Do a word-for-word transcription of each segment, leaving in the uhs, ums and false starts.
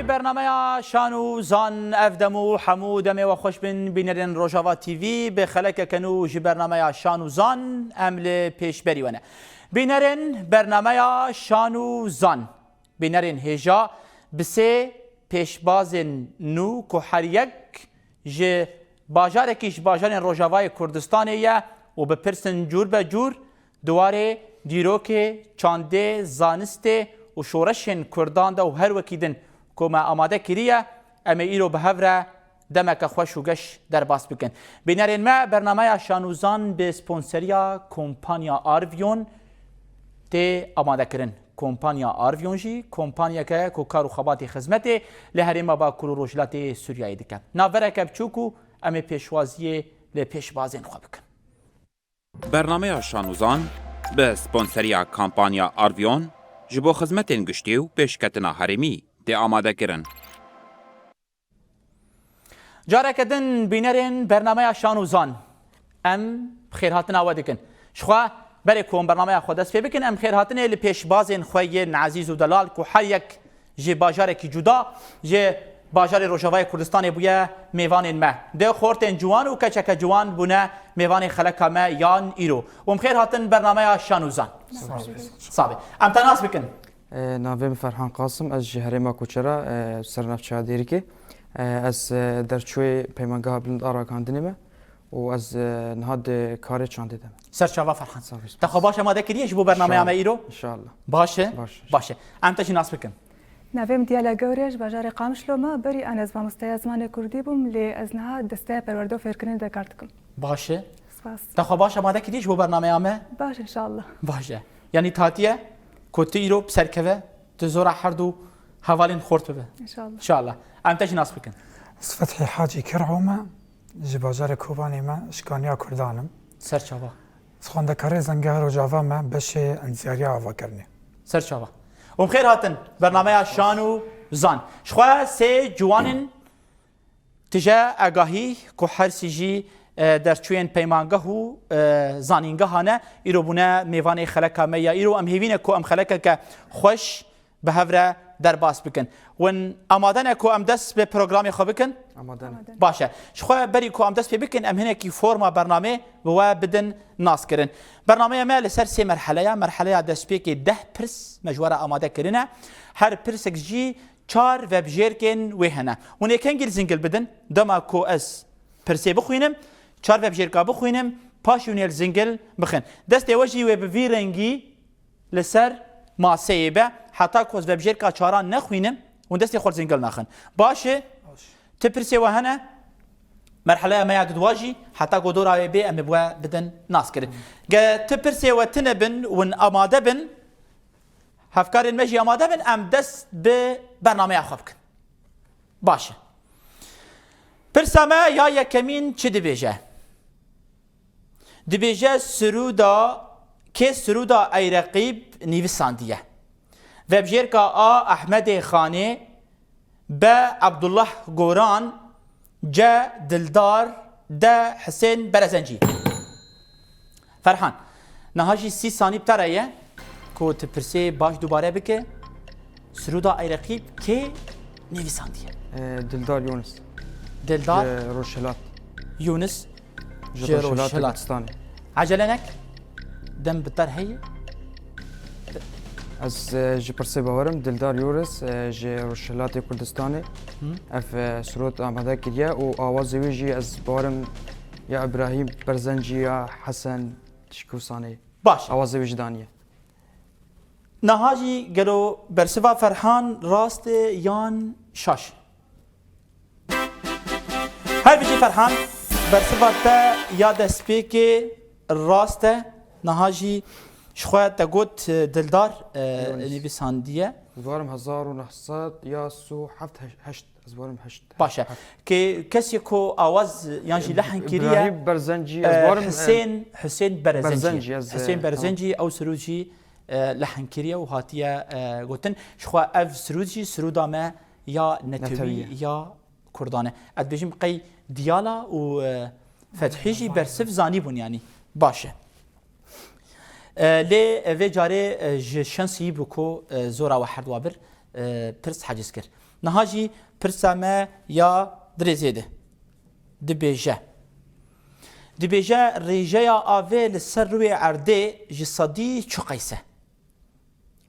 Bernameya Şan û Zan, ev dem û hemû demê we xweş bin, bînerên Rojava T V, bi xelekeke nû ji bernameya Şan û Zan em li pêşberî we ne. Bînerên bernameya Şan û Zan, bînerên hêja bi sê pêşbazên nû ku her yek ji bajarekî ji bajarên Rojavayê Kurdistanê ye û bi pirsên cûr be cûr di warê dîrokê, çandê, zanistê û şoreşên Kurdan de û her wekî din ku me amade kiriye, em ê îro bi hev re demeke xweş û geş derbas bikin. Bînerên me, bernameya Şan û Zan bi sponseriya kompanya Arvion tê amadekirin. Kompanya Arvion jî kompanyeke ku kar û xebatê xizmetê li herêma Bakur û Rojhilatê Sûriyeyê dike. Navbereke biçûk û em ê pêşwaziyê li pêşbazên xwe bikin. Bernameya Şan û Zan bi sponseriya kampanya Arvion ji bo xizmetên giştî û pêşketina herêmî tê amadekirin. Careke din bînerên bernameya Şan û Zan, em bi xêrhatina we dikin. Ji xwe berê ku em bernameya xwe dest pê bikin, em xêrhatinê li pêşbazên xwe yên ezîz û delal ku her yek ji bajarekî cuda ji bajarê Rojavayê Kurdistanê bûye mêvanên me. Di xortên ciwan û keçeke ciwan bûne mêvanê xeleka me yan îro. Û em xêr hatin bernameya Şan û Zan. Sabê. Em te nas bikin. E, navê min Ferhan Qasim, ez ji herêma Koçera, e, sernavçeya Dêrikê. E, ez, e, derçûyê Peymangeha Bilind a Ragandinê me û ez, e, niha di karê çandê de me. Ser çava Ferhan. Sağ ol. Te xwe baş amade kiriye ji bo bernameya me îro? İnşallah. Baş e? Baş. Baş e. Em te jî nas bikin. Navê min Diyala Gewr e, ji bajarê Qamişlo me. Berî an ez mamosteya zimanê kurdî bûm, lê ez niha desteya perwerde û fêrkirinê de kar dikim. Baş e. Spas. Te xwe baş amade kiriye ji bo bernameya me? Baş, inşallah. Baş e. Yanî tu hatiye ku tu îro bi ser keve, tu zora her du hevalên xort bibe. İnşallah. İnşallah. Em te jî nas bikin. Ez Fethî Hacî Kirho me, ji bajarê Kobanê me, ji Kaniya Kurdan im. Ser çava. Ez xwendekarê Zengeha Rojava me, beşê endyariya avakirinê. Ser çava. Û em xêr hatin bernameya Şan û Zan. Ji xwe sê ciwanên tije agahî ku her sî jî, e, derçûyên peymangeh û, e, zanîngeha ne, îro bûne mêvanê xeleka me ya îro. Em hêvî ne ku em xelekeke xweş bi hev re derbas bikin. Hûn amade ne ku em dest bi programê xwe bikin? Amade ne. Baş e. Ji xwe berî ku em dest pê bikin, em hinekî forma bernamê bi we bidin naskirin. Bernameya me li ser sê merhele ye. Merheleya destpêkê deh pirs me ji we re amade kirine. Her pirsek jî çar vebjêrkên wê hene. Hûn ê kengî li zingil bidin? Dema ku ez pirsê bixwînim, çar vebjêrka bixwînim, paşê hûn ê li zingil bixin. Destê we jî wê bi vî rengî li ser maseyê be, heta ku ez vebjêrka çaran nexwînim, hûn destê xwe li zingil naxin. Baş e? Baş. Ti pirsê we hene? Merheleya me ya dudwa jî, heta ku dora wê bê, em ê bi we bidin naskirin. Ge ti pirsê we tune bin, hûn amade bin, hevkarên me jî amade bin, em dest bi bernameya xwe bikin. Baş e. Pirsa me ya yekemîn çi dibêje? Dibêje, sirûda, kê sirûda Ey Reqîb nivîsandiye? Vebjêrka A, Ehmedê Xanê, B, Abdullah Goran, C, Dildar, D, Hisên Berezencî. Ferhan, niha jî sî sanî bi te re ye ku tu pirsê baş dubare bike. Sirûda Ey Reqîb kê nivîsandiye? E, Dildar Yunus. Dildar Ji Rojhilat. Yunus Ji ji Rojhilat Rojhilat. Kurdistanê. Ecele nek. Dem bi te re heye. Ez, e, ji pirsê bawerim Dildar Yunus, e, ji Rojhilatê Kurdistanê. Hı. Ev, e, sirot amade kiriye û awazê wî jî ez bawerim ya Îbrahîm Berzencî ya Hesen Şikûsanê. Baş. Awazê wî jî daniye. Niha jî gelo bersiva Ferhan rast e yan şaş? Her bijî Ferhan, bersiva te ya destpêkê rast e. Niha jî ji xwe te got, e, Dildar, e, Yunus. Nivîsandiye. Bawerim hezar û neh sed ya sî û heft heşt, ez bawerim heşt. Baş e. Heşt. Ke-, kesê ku awaz yan jî lehn kiriye, Îbrahîm Berzencî, e, ez bawerim, e, Hisên, Hisên Berezencî. Berezencî, ez, e, Hisên tamam. Berezencî, ew sirût jî, e, lehn kiriye û hatiye, e, gotin. Ji xwe ev sirût jî sirûda me ya netewî, Netewî ye. Ya Kurdan e. Ez dibêjim qey Diyala û, e, Fethî jî bersiv zanîbûn yanî. Baş e. E, lê, e, vê carê, e, ji şansî bû ku, e, zora we herduwa bir, e, pirs heciz kir. Niha jî pirsa me ya dirêzê de. Dibêje. Dibêje rêjeya avê li ser rûyê erdê ji sedî çi qeys e?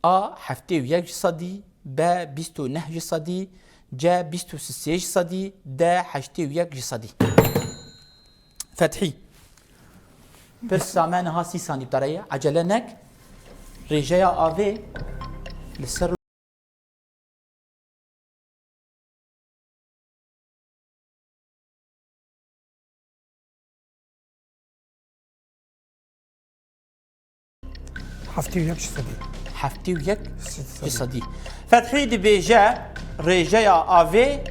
A, heftê û yek ji sedî, B, bîst û neh ji sedî, C, bîst û sê ji sedî, D, heştê û yek ji sedî. Fethî. Pirsa me niha sî sanî bi te re ye. Ecele nek. Rêjeya avê li ser Heftê û yek ji sedî. Heftê û yek ji sedî. Fethî dibêje rêjeya avê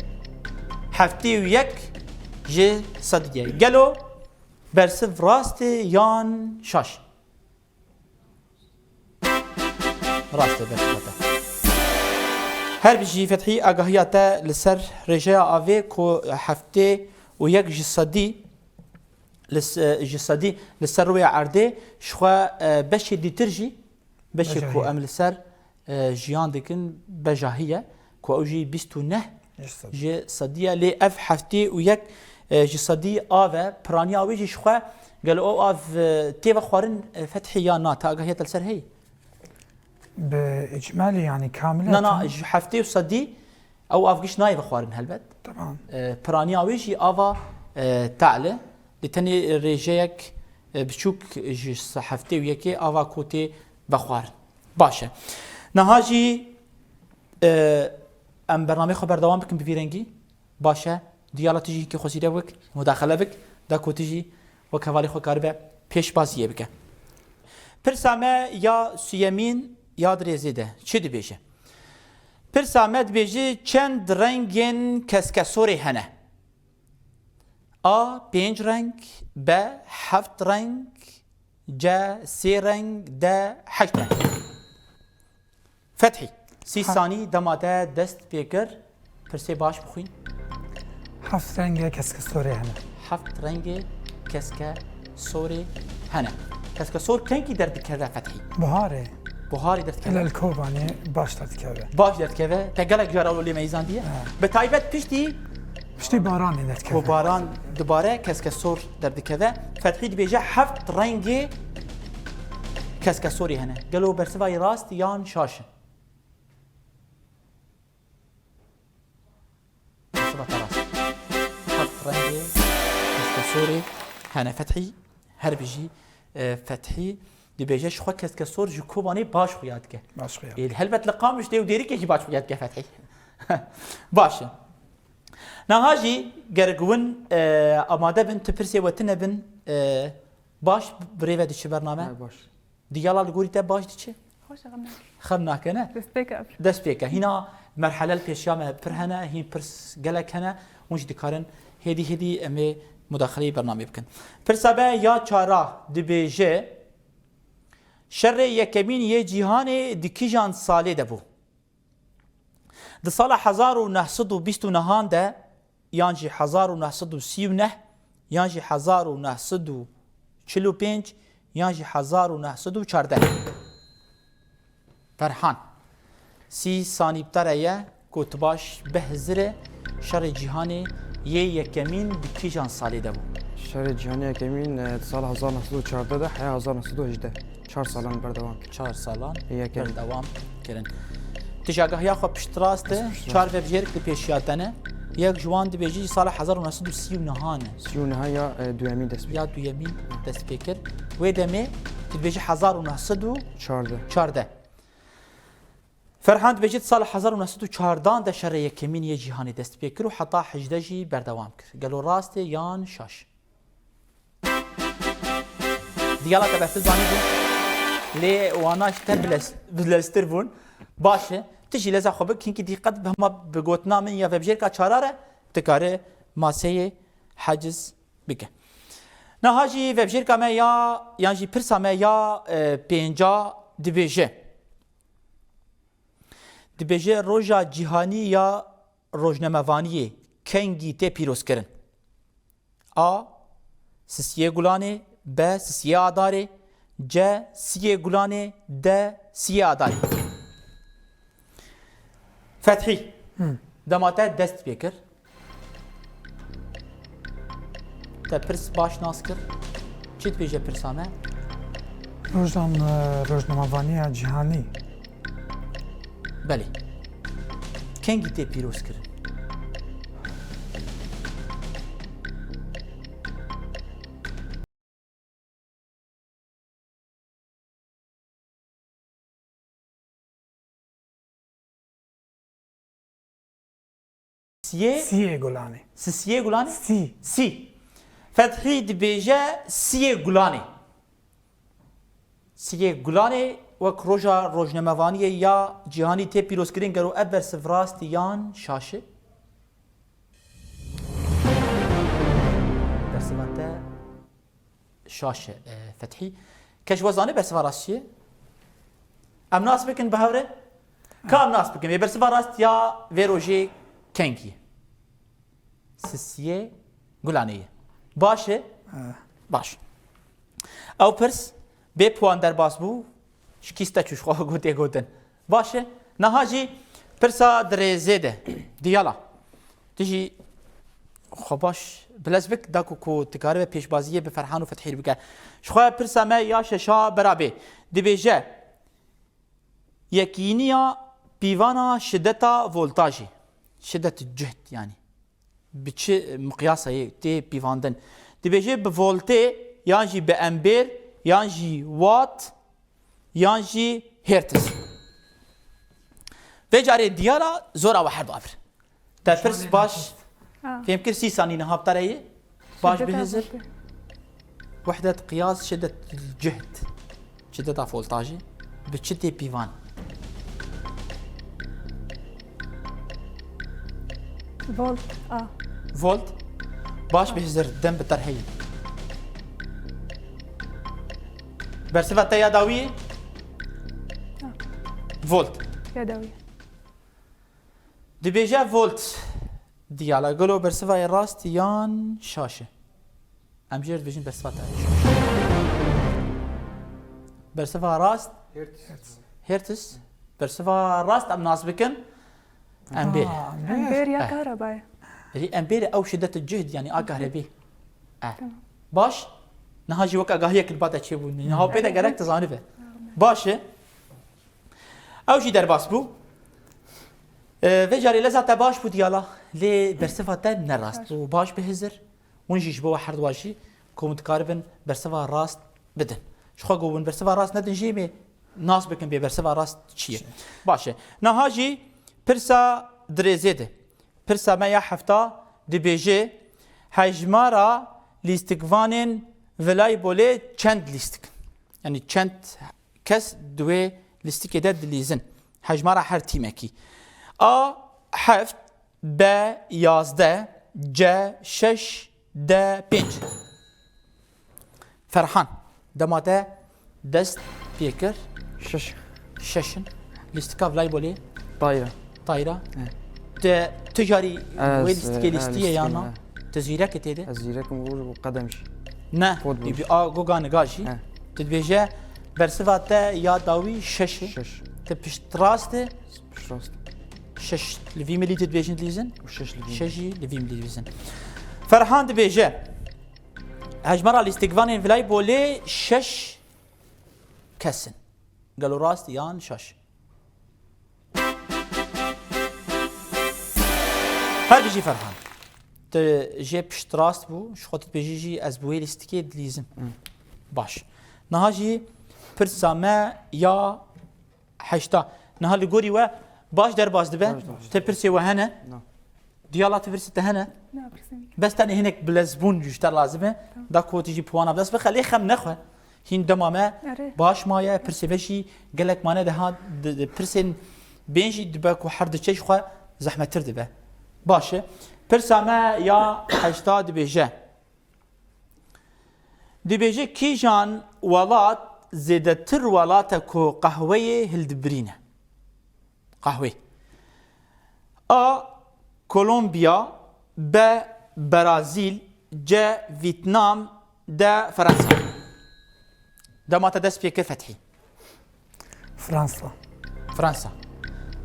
heftê û yek ji sedî ye. Gelo bersiv rast e yan şaş? Rast e bersiva te. Her bijî Fethî, agahiya te li ser rêjeya avê ku heftê û yek ji sedî li s-, e, ji sedî li ser rûyê erdê, ji xwe, e, beşê dîtir jî, beşê ku em li ser, e, jiyan dikin, bejahî ye, ku ew jî bîst û neh ji sedî ye, lê ev heftê û yek, e, ji sedî av e, piraniya wê jî ji xwe, gelo ew av, e, tê vexwarin, e, Fethî, ya na, te agahiya te li ser heye? Bi îcmalî, yanî kamileten? Na, na, ji heftê û sedî ew av giş nayê vexwarin helbet. Tamam. E, piraniya wê jî ava, e, te'l e. Lê tenê rêjeyek, e, biçûk ji se-, heftê û yekê ava ku tê vexwarin. Baş e. Niha jî, e, em bernameyê xwe berdewam bikin bi vî rengî. Baş e. Diyala tu jî hinkî xwezîre bik, mudaxele bik, da ku tu jî wek hevalê xwe karibe pêşbaziyê bike. Pirsa me ya suyemîn ya dirêzê de çi dibêje? Pirsa me dibêje çend rengên keskesorê hene? A, pênc reng, B, heft reng, C, sê reng, D, heşt reng. Fethî, sî Ha- sanî dema te dest pê kir, pirsê baş bixwîn. Heft rengê keskesorê hene. Heft rengê keskesorê hene. Keskesorê kengî derdikeve Fethî? Buharê. Buharê derdikeve. Hele li Kobanê baş derdikeve. Baş derdikeve. Te gelek cara lê meyzandiye. Ha. Bi taybet piştî Piştî baranê derdikeve. Ku baran dibare, keskesorê derdikeve. Fethî dibêje heft rengê keskesorê hene. Gelo bersiva wî rast yan şaş e? Bersiva te rast. Heft rengê keskesorê hene. Fethî, her bijî, e, Fethî dibêje ji xwe keskesor ji Kobanê baş xuya dike. Baş xuya. Ê, helbet li Qamişlê û Dêrikê jî baş xuya dike Fethî. Baş e. Niha jî ger win, e, amade bin, tu pirsê we tune bin, e, baş bi rê ve diçi bername? He, baş. Diyala li gorî te baş diçe? Xweş e, xem nake. Xem nake, ne? Dest pê ke. Dest pê ke. Hîna merhele li pêşiya me pir hene, hîn pirs gelek hene, hûn jî dikarin hêdî hêdî em ê mudaxileyê bernameyê bikin. Pirsa me ya çara dibêje, şerê yekemîn yê cîhanê di kîjan salê de bû? Di sala hezar û neh sed û bîst û nehan de, yan jî hezar û neh sed û sî û neh, yan jî hezar û neh sed û çil û pênc, yan jî hezar û neh sed û çardeh. Ferhan, sî sanî bi te re ye ku tu baş bihizire, şerê cîhanê yê yekemîn di kîjan salê de bû? Şerê cîhanê yekemîn, e, di sala hezar neh sed û çardeh de heya hezar neh sed û hejdeh. Çar salan berdewam kir. Çar salan Yekemîn. Berdewam kirin. Tu jî agahiya xwe piştrast e. Piştrast. Çar vebjêrik li pêşiya te ne. Yek ji wan dibêjî sala hezar û neh sed û sî û nehan e. Sî û nehan ya, e, duyemîn dest pê kir. Ya duyemîn dest pê kir. Wê demê tu dibêjî hezar û neh sed û çardeh. Çardeh. Ferhan dibêjî di sala hezar û neh sed û çardan de şerê yekemîn yê cîhanê dest pê kir û heta hejdeh jî berdewam kir. Gelo rast e yan şaş? Diyala te bersiv zanîbûn. Lê wana ji te bilez-, bileztir bûn. Baş e. Tu jî leza xwe bik, hinkî dîqet bi hema bi gotina min ya vebjêrka çara re, tu kare maseyê heciz bike. Niha jî vebjêrka me ya, yan jî pirsa me ya, e, pênca dibêje. Dibêje roja cîhanî ya rojnamevaniyê kengî tê pîrozkirin? A, sisiyê Gulanê, B, sisiyê Adarê, C, siyê Gulanê, D, siyê Adarê. Fethî. Hı. Dema te dest pê kir, te pirs baş nas kir. Çi dibêje pirsa me? Rojan, e, rojnamevaniya cîhanî. Belê. Kengî tê pîrozkirin? Siyê? Siyê Gulanê. Sisiyê Gulanê? Sî. Sî. Fethî dibêje Siyê Gulanê. Siyê Gulanê wek roja rojnamevaniyê ya cîhanî tê pîrozkirin, gelo ev bersiv rast e yan şaş e? Bersiva te şaş e, e, Fethî. Kes we zane bersiva rast çi ye? Em nas bikin bi hev re? Ka em nas bikin. Ê bersiva rast ya vê rojê kengî? Sisiyê Gulanê ye. Baş e? Baş. Ew pirs bê puan derbas bû. Şikîste çû ji xwe gotê gotin. Baş e. Niha jî pirsa dirêzê de. Diyala. Tu jî xwe baş bilez bik, da ku, ku tu karibe pêşbaziyê bi Ferhan û Fethî bike. Ji xwe pirsa me ya şeşa bera bê. Dibêje, yekîniya pîvana şideta voltajê. Şidet cihd yani. Bi çi miqyasayê tê pîvandin? Dibêje bi voltê, yan jî bi embêr, yan jî watt, yan jî hertz. Vê carê diyala zora we her du avir. Te pirs baş fêm kir, sî sanî niha bi te re ye. Baş bihizir. Wehdet qiyas şiddet cihd. Şiddeta voltajê bi çi tê pîvan? Volt. A. Volt. Baş bihizir, dem bi te re heye. Bersiva te ya dawî? Volt. Ya dawî. Dibêje volt. Diyala gelo bersiva ye rast yan şaş e? Em jê re dibêjin bersiva te şaş e. Bersiva rast. Hertz. Bersiva rast em nas bikin. Embêr. Embêr ya kahrebayê. Erê embêr ew şiddet cihd yani a kahrebê. E. Baş. Niha jî wek agahiyek li ba te çêbû. Niha pê de gerek tu zanibe. Baş e. Ew jî derbas bû. Vê carê leza te baş bû diyala, lê bersiva te ne rast bû. Baş bihizir. Hûn jî ji bo we herduwa jî ku hûn dikaribin bersiva rast bidin. Ji xwe ku hûn bersiva rast nedin jî em ê nas bikin bê bersiva rast çi ye. Baş e. Niha jî pirsa dirêzê de. Pirsa me ya hefta dibêje, hejmara lîstikvanên Vilaybolê çend lîstik in? Yanî çend kes di wê lîstikê de dilîzin? Hejmara her tîmekî. A heft, B yazdeh, C şeş, D pênc. Ferhan, dema te dest pê kir. Şeş. Şeş in. Lîstika Vilaybolê? Tayra. Tayra. Te, tu carî wê lîstikê lîstiye yan na? Tu zîrek î tê de? Ez zîrek im û qedem jî. Ne. Î bi a goga niga jî. Tu dibêje bersiva te ya dawî şeş e. Şeş. Tu piştrast e. Piştrast. Şeş li vî milî tu dibêjin dilîzin? Şeş li vî milî. Şeş jî li vî milî dilîzin. Ferhan dibêje, hejmara lîstikvanên Vilaybolê şeş kes in. Gelo rast yan şaş? Her bijî Ferhan. Tu jê piştrast bû, ji xwe tu dibêjî jî ez bi wê lîstikê dilîzim. Baş. Niha jî pirsa me ya heşta. Niha li gorî we baş derbas dibe. Baş derbas. Te pirsê we hene? Na. Diyala tu pirsê te hene? Na, pirsê min. Bes tenê hinek bilezbûn ji te lazim e. Tamam. Da ku tu jî puana bi dest bixe, lê xem nexwe. Hîn dema me baş maye, pirsê me jî gelek mane, de ha, di, di, pirsên bên jî dibe ku her diçe ji xwe zehmettir dibe. Baş e. Pirsa me ya heşta dibêje. Dibêje kîjan welat zêdetir welate ku qehweyê hildibirîne? Qehwê. A. Kolombiya, B. Brazîl, C. Vîtnam, D. Fransa. Dema te dest pê kir Fethî. Fransa. Fransa.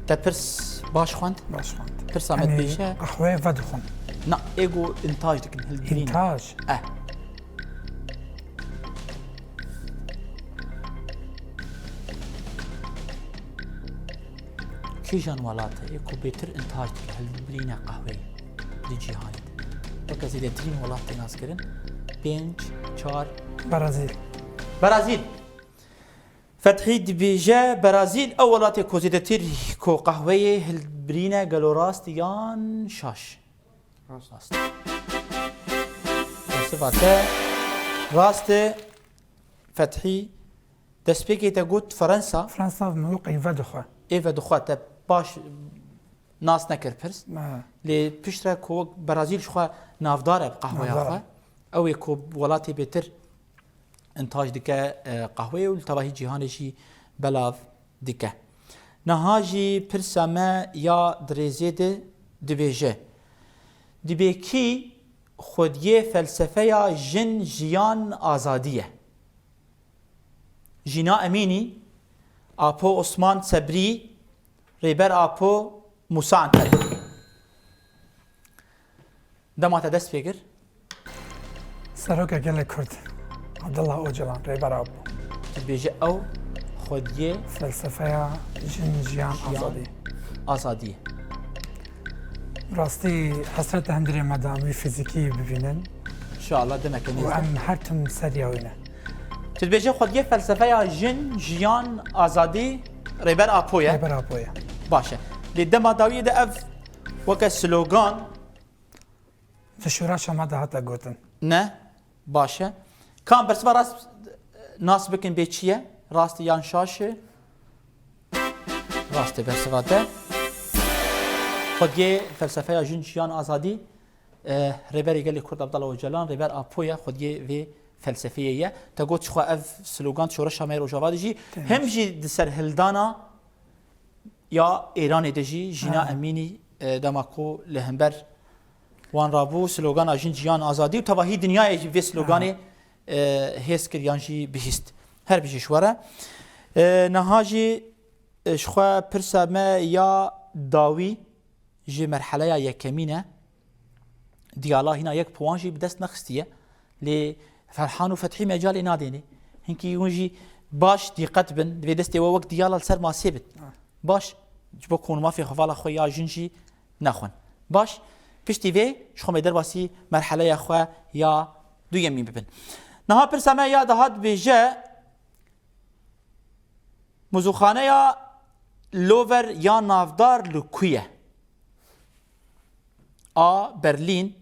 Te pirs baş xwend? Baş xwend. Pirsa me Yanî dibêje qehweyê vedixwin. Na, ê ku întaj dikin, hilbirîn. Întaj? Eh. Kîjan welat e ê ku bêtir întaj dikin, hilbirîne qehweyê di cîhanê de? Weke zêdetirîn welat tê naskirin. Pênc, çar. Brazîl. Brazîl. Fethî dibêje, Brazîl ew welatê ku zêdetir ku qehweyê hilbirîne, gelo rast yan şaş? Rast. Rast. Bersiva te rast e. Fethî, destpêkê te got Fransa. Fransa mewqeyî vedixwe. Ê vedixwe, te baş nas nekir pirs. Ha. Lê piştre ku wek Brazîl ji xwe navdar e bi qehweya Navdar e. xwe. Ew ê ku welatê bêtir întaj dike, e, qehweyê û li tevahî cîhanê jî belav dike. Niha jî pirsa me ya di rêzê de dibêje, dibê kî xwediyê felsefeya jin, jiyan, azadî ye? Jîna Emînî, Apo Osman Sebrî, Rêber Apo, Musa Anter. Dema te dest pê kir. Seroka gelê Kurd, Abdullah Ocalan, Rêber Apo. Tu dibêje ew xwediyê Felsefeya jin, jiyan, jiyan, azadî. Azadî. Rastî hesret e hundirê me de em wî fîzîkî bibînin. Înşallah demeke û nêz de. Em her tim ser ya wî ne. Tu dibêje xwediyê felsefeya jin, jiyan, azadî Rêber Apo ye? Rêber Apo ye. Baş e. Lê dema dawiyê de ev weke slogan di şoreşa me de hate gotin. Ne? Baş e. Ka em bersiva rast nas bikin bê çi ye? Rast e yan şaş e? Rast e bersiva te. Xwediyê felsefeya jin, jiyan, azadî, e, Rêberê Gelê Kurd Abdullah Ocalan, Rêber Apo ye, xwediyê vê felsefeyê ye. Te got, jixwe ev slogan şoreşa me yê Rojava de jî, Temiz. Hem jî di serhildana ya Êranê de jî Jîna Ha. Emînî, e, dema ku li hember wan rabû, slogana jin, jiyan, azadî û tevahî dinyayê jî vê sloganê, Ha. e, hêz kir yan jî bihîst. Her bijî ji we re. E, niha jî, e, ji xwe pirsa me ya dawî ji merheleya yekemîn e. Diyala hîna yek puwan jî bi dest nexistiye. Lê Ferhan û Fethî mecalê nadêne. Hinkî hûn jî baş dîqet bin. Divê destê we wek diyala li ser masê bin. Ah. Baş, ji bo ku hûn mafê hevala xwe ya jin jî nexwin. Baş, piştî vê ji xwe me derbasî merheleya xwe ya duyemîn bibin. Niha pirsa me ya dahat dibêje, Muzûxaneya Lover ya navdar li ku ye? A. Berlîn,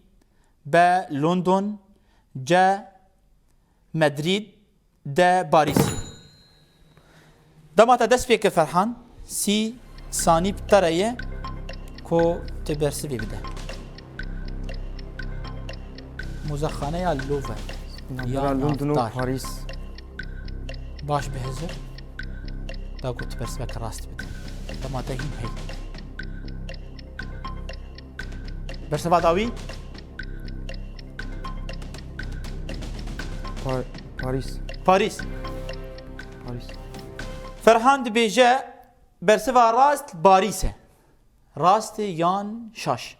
B. London, C. Madrîd, D. Parîs. Dema te dest pê kir Ferhan, sî sanî bi te re ye ku tu bersivê bide. Muzexaneya Louvre. Navbera ya London û navdar. Parîs. Baş bihizir. Da ku tu bersiveke rast bide. Dema te hîn hey. Bersiva dawî? Pa-, Parîs. Parîs. Parîs. Ferhan dibêje bersiva rast Parîs e. Rast e yan şaş?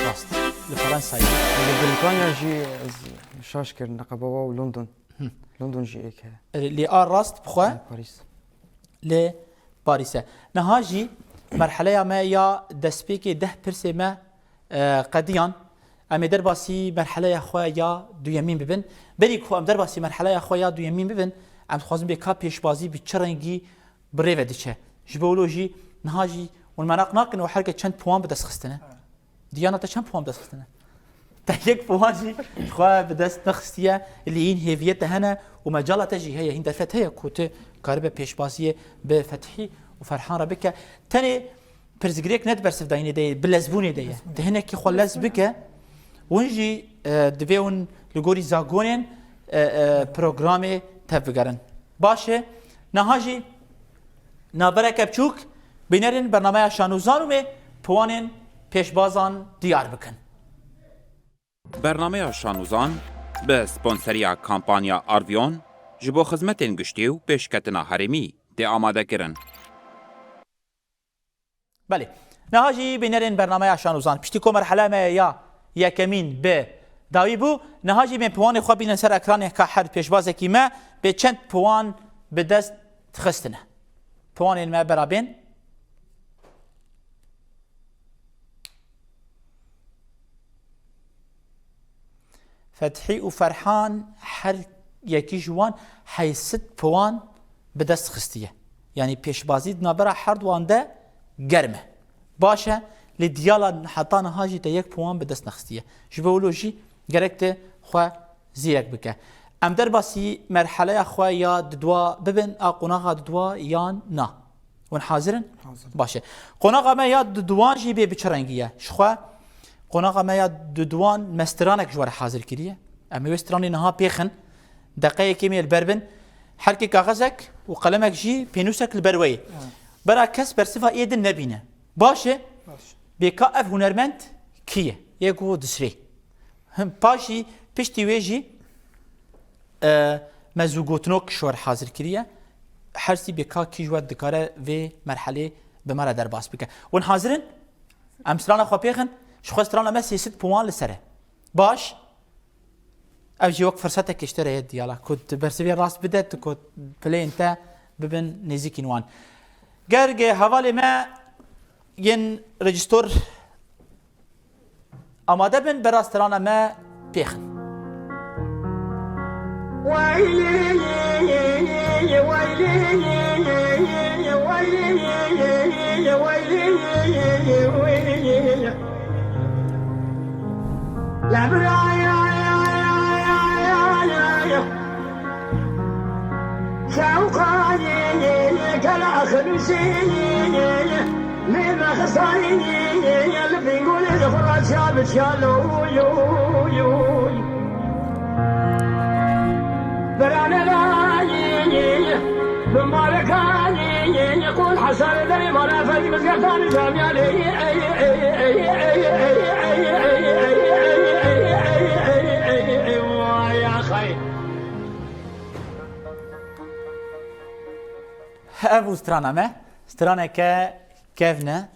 Rast. Li Fransayê. Li Brîtanya jî ez şaş kirin, neqeba wa û London. Hı. London jî êk e. Lê a rast bi xwe? Parîs. Li Parîs e. Niha jî merheleya me ya destpêkê deh pirsê me, e, qediyan. Em ê derbasî merheleya xwe ya duyemîn bibin. Berî ku em derbasî merheleya xwe ya duyemîn bibin, em dixwazin bê ka pêşbazî bi çi rengî bi rê ve diçe. Ji bo wilo jî niha jî hûn meraq nakin û herke çend puan bi dest xistine. Diyana te çend puan bi dest xistine? Te yek puan jî xwe bi dest nexistiye, lê hîn hêviye te hene û mecala te jî heye, hîn derfet heye ku tu karibe pêşbaziyê bi Fethî û Ferhan re bike. Tenê pirsgirêk ne di bersivdayînê de ye, bi lezbûnê de ye. Lezbûnê. Di hinekî xwe lez bike, hûn jî, e, divê hûn li gorî zagonên, e, e, programê tevbigerin. Baş e, niha jî navbereke biçûk bînerên bernameya Şanûzan û mê piwanên pêşbazan diyar bikin. Bernameya Şanûzan bi sponseriya kampanya Arvion ji bo xizmetên giştî û pêşketina herêmî tê amadekirin. Belê. Niha jî bînerên bernameya Şan û Zan. Piştî ku merhela me ya yekemîn bi dawî bû, niha jî bên piwanê xwe bînin ser ekranê ka her pêşbazekî me bê çend piwan bi dest dixistine. Piwanên me bera bên. Fethî û Ferhan her yekî ji wan heyşt sed piwan bi dest xistiye. Yanî pêşbazî di navbera her duwan de germ e. Baş e, lê diyala heta niha jî te yek piwan bi dest nexistiye. Ji bo wilo jî gerek te xwe zîrek bike. Em derbasî merheleya xwe ya dudwa bibin, a qonaxa dudwa yan na? Hûn hazir in? Hazir. Baş e. Qonaxa me ya duduwan jî bê bi çi rengî ye? Ji xwe qonaxa me ya duduwan me stranek ji we re hazir kiriye. Em ê wê stranê niha pêxin. Deqeyekê me li ber bin. Herkê kaxezek û qelemek jî pênûsek li ber we ye. Evet. Bera kes bersiva ê din nebîne. Baş e. Baş. Bê ka ev hunermend kî ye? Yê ku disrê. Him paşî piştî wê jî, e, me zûgotinok ji we re hazir kiriye. Her sî bê ka kî ji we dikare vê merhelê bi me re derbas bike. Hûn hazir in? Em strana xwe pêxin. Ji xwe strana me sê sed puwan li ser e. Baş. Ev jî wek firsetek ji te re ye diyala. Ku tu bersivê rast bide, tu ku pileyên te bibin nêzîkîn wan. Ger gê hevalê me yên rejîstor amade bin, bera strana me pêxin. Ev û strana me, straneke kevn e.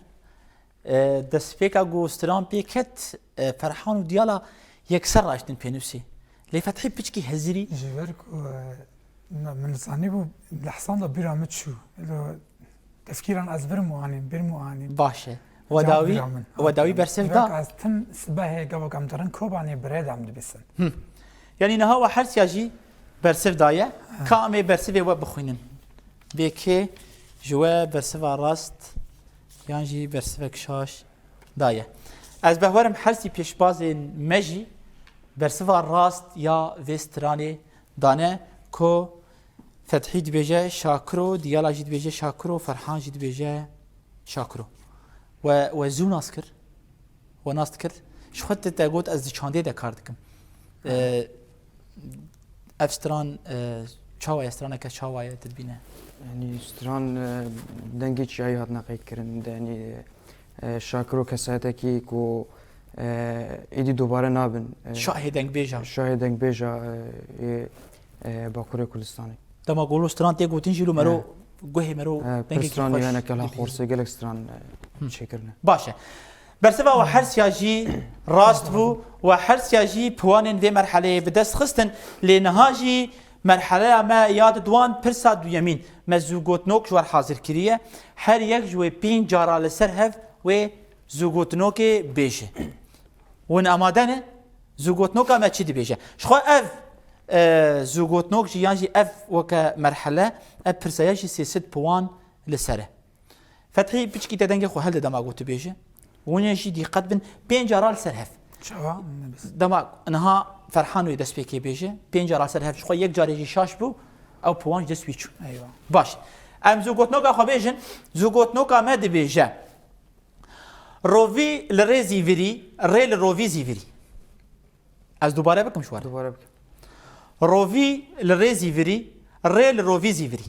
E, destpêka ku stran pê ket, e, Ferhan û Diyala yekser raştin pênûsê. Lê Fethî piçkî hezirî. Ji ber ku, e, na, min zanîbû lehsan da bîra min çû. Lo tefkîran ez birim û anîm, birim û anîm. Baş e. Cevap We dawî, bîra min. we dawî bersiv Ji ber da. ku ez tim sibehê gava ku em dirin Kobanê bi rê de em dibîsin. Hı. Yanî niha we hersiya jî bersiv daye. Ha. Ka em ê bersivê we bixwînin. Bê kê ji we bersiva rast yan jî bersivek şaş daye. Ez behwerim her sî pêşbazên me jî bersiva rast ya vê stranê dane ku Fethî dibêje Şakiro, Diyala jî dibêje Şakiro, Ferhan jî dibêje Şakiro. We, we zû nas kir? We nas dikir? Ji xwe te, te got ez di çandê de kar dikim. Ee, ev stran, e, çawa ye? Straneke çawa ye? Tu dibîne? Yanî stran, e, dengê çiyayê hatine qeydkirin. De, yanî, e, Şakiro kesayetekî ku, e, êdî dobare nabin. E, Şahê dengbêja. Şahê dengbêja, e, ê, e, Bakurê Kurdistanê. Dema golo stran tê gotin jî lo mero, He. guhê mero He, dengekî pirsran xweş yani kela dibî. Xorsê gelek stran, e, Hı. çêkirine. Baş e. Bersiva we hersiya jî rast bû, we hersiya jî piwanên vê merheleyê bi dest xistin, lê niha jî merheleya me ya di duwan pirsa duyemîn me zûgotnok ji we re hazir kiriye. Her yek ji wê pênc cara li ser hev wê zûgotnokê bêje. Hûn amade ne? Zûgotnoka me çi dibêje? Ji xwe ev, e, zûgotnok jî yan jî ev weke merhele, ev pirsa ye jî sê sed puwan li ser e. Fethî piçkî te dengê xwe hilde dema ku tu bêje. Hûn ê jî dîqet bin, pênc cara li ser hev. Çawa? Nebis. Dema niha Ferhan wê destpêkê bêje, pênc cara li ser hev ji xwe yek carê jî şaş bû, ew puwan ji dest wî çû. Eywa. Baş. Em zûgotnoka xwe bêjin, zûgotnoka me dibêje. Rovî li rê zîvirî, rê li rovî zîvirî. Ez dubare bikim ji we re. Dubare bikim. Rovî li rê zîvirî, rê li rovî zîvirî.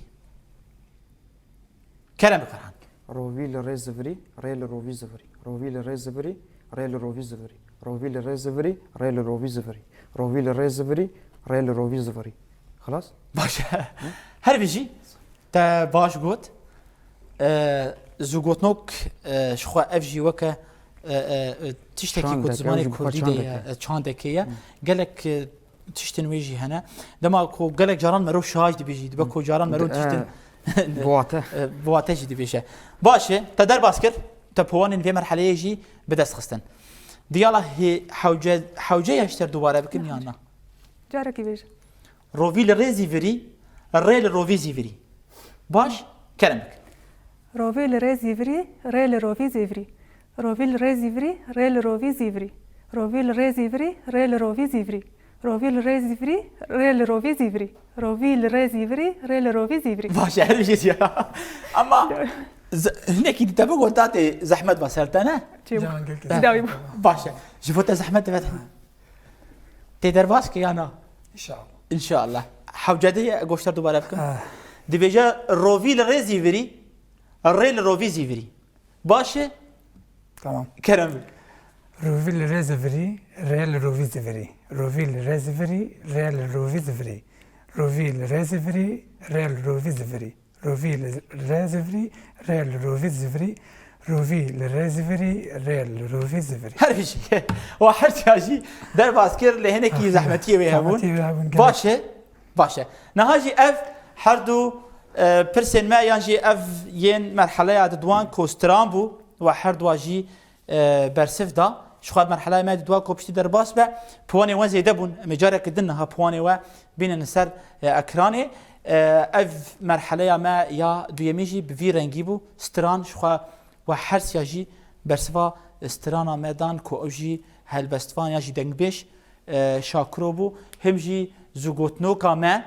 Kerem bike Ferhan. Rovî li rê zivirî, rê li rovî zivirî. Rovî li rê zivirî, rê li rovî zivirî. Rovî li rê zivirî, rê li rovî zivirî. Rovî li rê zivirî, rê li rovî zivirî. Xilas? Baş e. Her bijî. Te baş got. Ee, Zûgotnok, e, ji xwe ev jî weke, e, e, e, tiştekî ku di Çandek, zimanê ew jî bi xwe kurdî de çandek ye, e. E, çandekê ye. Hı. Gelek, e, tiştên wê jî hene. Dema ku gelek caran mero şaş dibêjî, dibe ku caran mero Di-, tiştên e, bi wate. E, bi wate jî dibêje. Baş e, te derbas kir, te puanên vê merheleyê jî bi dest xistin. Diyala hê-, hewce, hewce ya ji te re dubare bikim yan na? Carekî bêje. Rovî li rê zîvirî, rê li rovî zîvirî. Baş, kerem bik. Rovî li rê zîvirî, rê li rovî zîvirî. Rovî li rê zîvirî, rê li rovî zîvirî. Rovî li rê zîvirî, rê li rovî zîvirî. Rovî li rê zîvirî, rê li rovî zîvirî. Rovî li rê zîvirî, rê li rovî zîvirî. Baş e, her bir şey ya. Ama z-, hinekî dî te bigot, da tê zehmet va ser te, ne? Çi bu? Can gelkî. Dawî bû. Baş e. Ji bo te zehmet dibe. Tê derbas kir ya na? İnşallah. İnşallah. Hewce de ye, goşter dubare bikim. Ah. Dibêje rovî li rê zîvirî, rê li rovî zîvirî. Baş e? Tamam. Kerem bik. Rovî li rê zîvirî, rê li rovî zîvirî. Rovî li rê zîvirî, rê li rovî zîvirî. Rovî li rê zîvirî, rê li rovî zîvirî. Rovî li rê zîvirî, rê li rovî zîvirî. Rovî li rê zîvirî, rê li rovî zîvirî. Her bir şey. Wa her tiya jî derbas kir, lê hinekî Aferin. Zehmetiyê wê hebûn. Zehmetiyê wê hebûn, gelek. Baş e, baş e. Niha jî ev her du, e, pirsên me yan jî ev yên merheleya di duan ku stran bû, wa her dua jî e, bersiv da. Ji xwe merheleya me di dua ku piştî derbas be, puanê we zêde bûn. Em ê careke din niha puanê we bînin li ser, e, ekranê. E, ev merheleya me ya duyemîn jî bi vî rengî bû. Stran ji xwe we her siya jî bersiva strana me dan ku ew jî helbestvan ya jî dengbêj, e, Şakiro bû. Him jî zûgotnoka me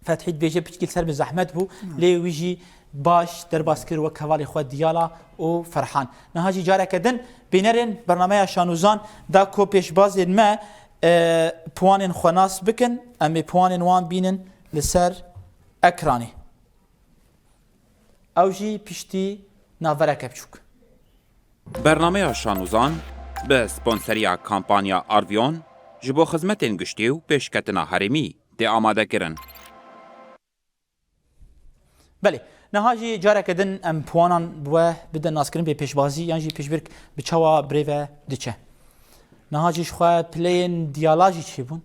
Fethî dibêje piçkî li ser bi zehmet bû, Hmm. lê wî jî baş derbas kir, wek hevalê xwe Diyala û Ferhan. Niha jî careke din bînerên bernameya Şanûzan da ku pêşbazên me, e, puanên xwe nas bikin, em ê puanên wan bînin li ser ekranê. Ew jî piştî navbereke biçûk. Bernameya Şanûzan bi sponseriya kampanya Arvion ji bo xizmetên giştî û pêşketina herêmî tê amadekirin. Belê, niha jî careke din em puanan bi we bidin naskirin bê pêşbazî yan jî pêşbirk bi çawa birêve diçe. Niha jî ji xwe pileyên Diyala jî çêbûn.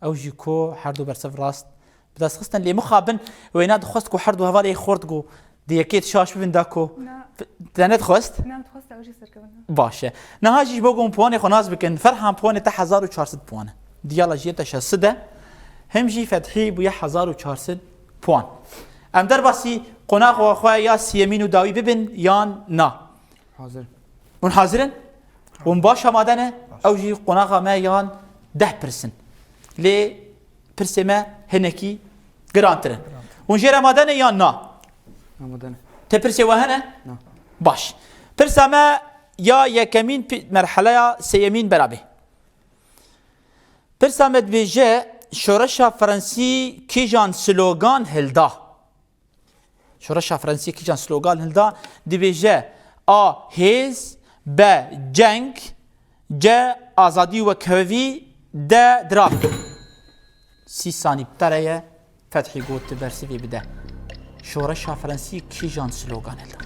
Ew jî ku her du bersiv rast bi dest xistin. Lê mixabin wêna dixwest ku her du hevalê xort ku di yekê şaş bibin da ku Na. te nedixwest? Na, dixwest ew jî serkevin. Baş e. Niha jî ji bo ku hûn puanê xwe nas bikin, Ferhan puanê te hezar û çar sed puan e. Diyala jî yê te şeş sed e. Him jî Fethî bûye hezar û çar sed puan. Em derbasî qonaxa xwe ya siyemîn û dawî bibin yan na? Hazir. Hûn hazir in? Hûn baş amade ne? Baş. Ew jî qonaxa me yan deh pirs in. Lê pirsê me hinekî girantir in. Girantir. Hûn jê re amade ne yan na? Amade ne. Te pirsê we hene? Na. Baş. Pirsa me ya yekemîn pi-, merheleya sêyemîn bera bê. Pirsa me dibêje, şoreşa Fransî kîjan slogan hilda? Şoreşa Fransî kîjan slogan hilda? Dibêje, A, hêz, B, ceng, C, azadî û wekhevî, D, dirab. Sî sanî bi te re ye, Fethî got tu bersivê bide. Şoreşa Fransî kîjan slogan hilda?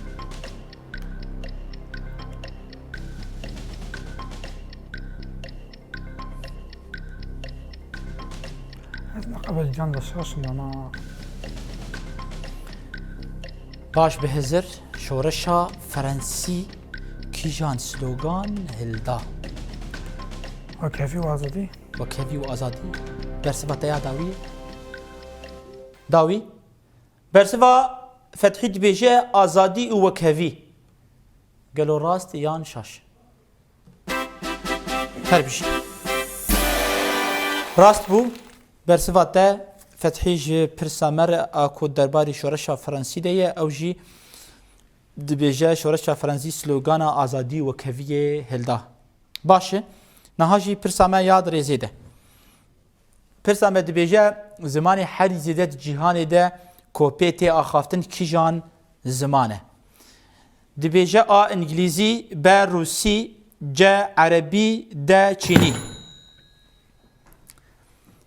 Ez neqebel can de şaşim ama. Baş bi hizir, şoreşa Fransî kîjan slogan hilda? Wekhevî û azadî. Wekhevî û azadî. Bersiva te ya dawî? Dawî. Bersiva Fethî dibêje azadî û wekhevî. Gelo rast yan şaş? Her bijî. Rast bû. Bersiva te Fethî ji pirsa me re a ku derbarî şoreşa Fransî de ye, ew jî dibêje şoreşa Fransî slogana azadî û wekheviyê hilda. Baş e. Niha jî pirsa me ya di rêzê de. Pirsa me dibêje, zimanê herî zêde di cîhanê de ku pê tê axaftin kîjan ziman e? Dibêje A, îngilîzî, B, rûsî, C, erebî, D, çînî.